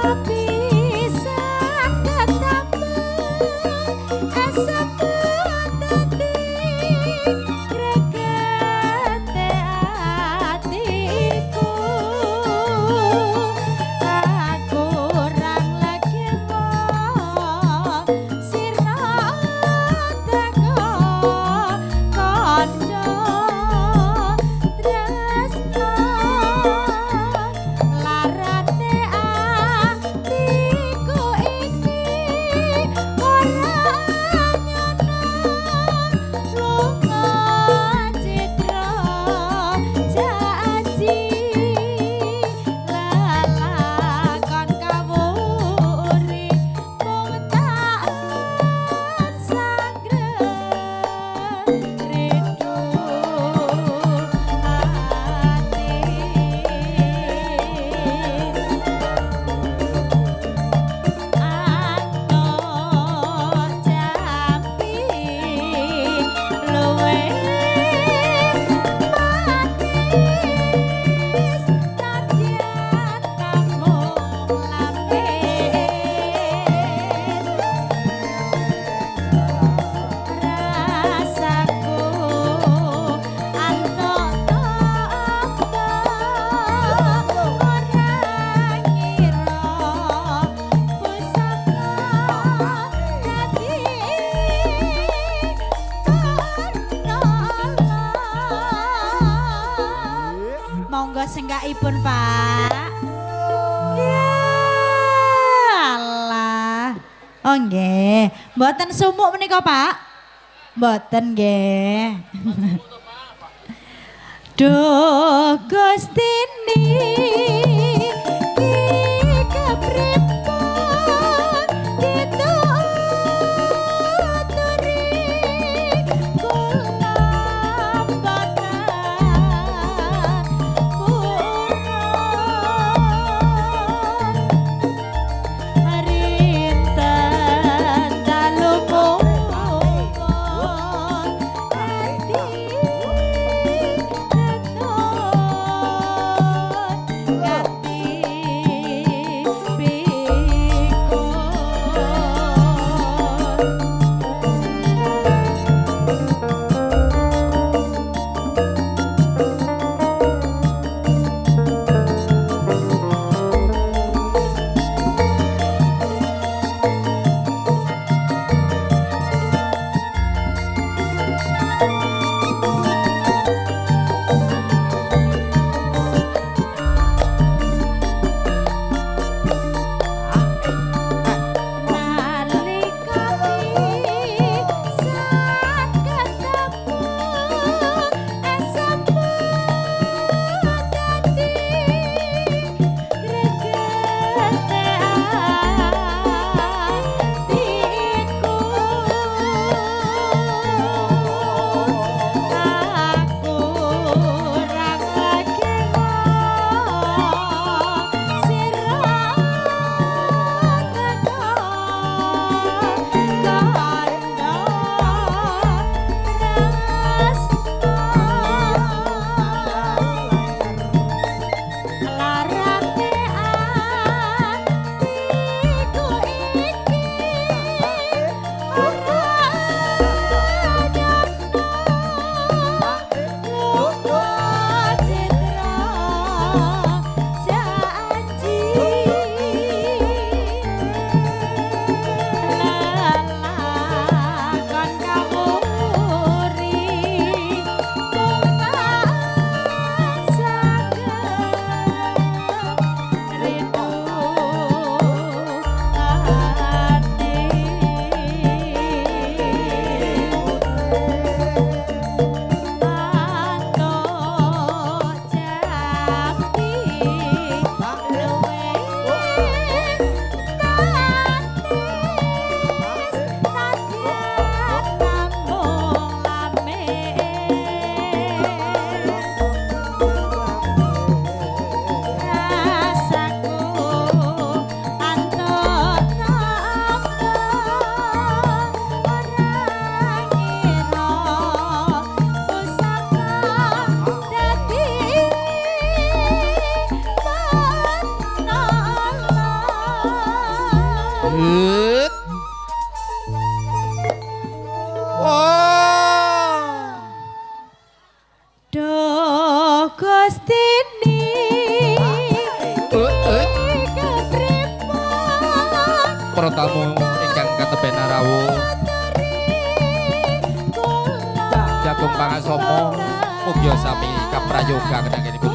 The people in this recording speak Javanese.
Sepisan ketemu esem dadi gregete atiku. Aku kurang lagi sira teko kandha tresno larane atiku iki ora nyono lunga citra janji lelakon kawuri mung tansah rindu ati antuk jampi luwih manis nadyan namung lamis rasaku antuk tombo ora ngira pusaka dadi pernala. Monggo senggakipun, Pak. Ya Allah. Oh nggih, mboten sumuk menika, Pak? Mboten nggih. Duh Gusti niki kepripun dituturi kula mboten purun rinten dalu mungkur dadi tetun. Hut. Wah. Duh Gustini. Hut, hut. Kepripun? Para tamu ingkang kateben rawuh, jagung pangasomo mugi sami kaprayoga kenangipun.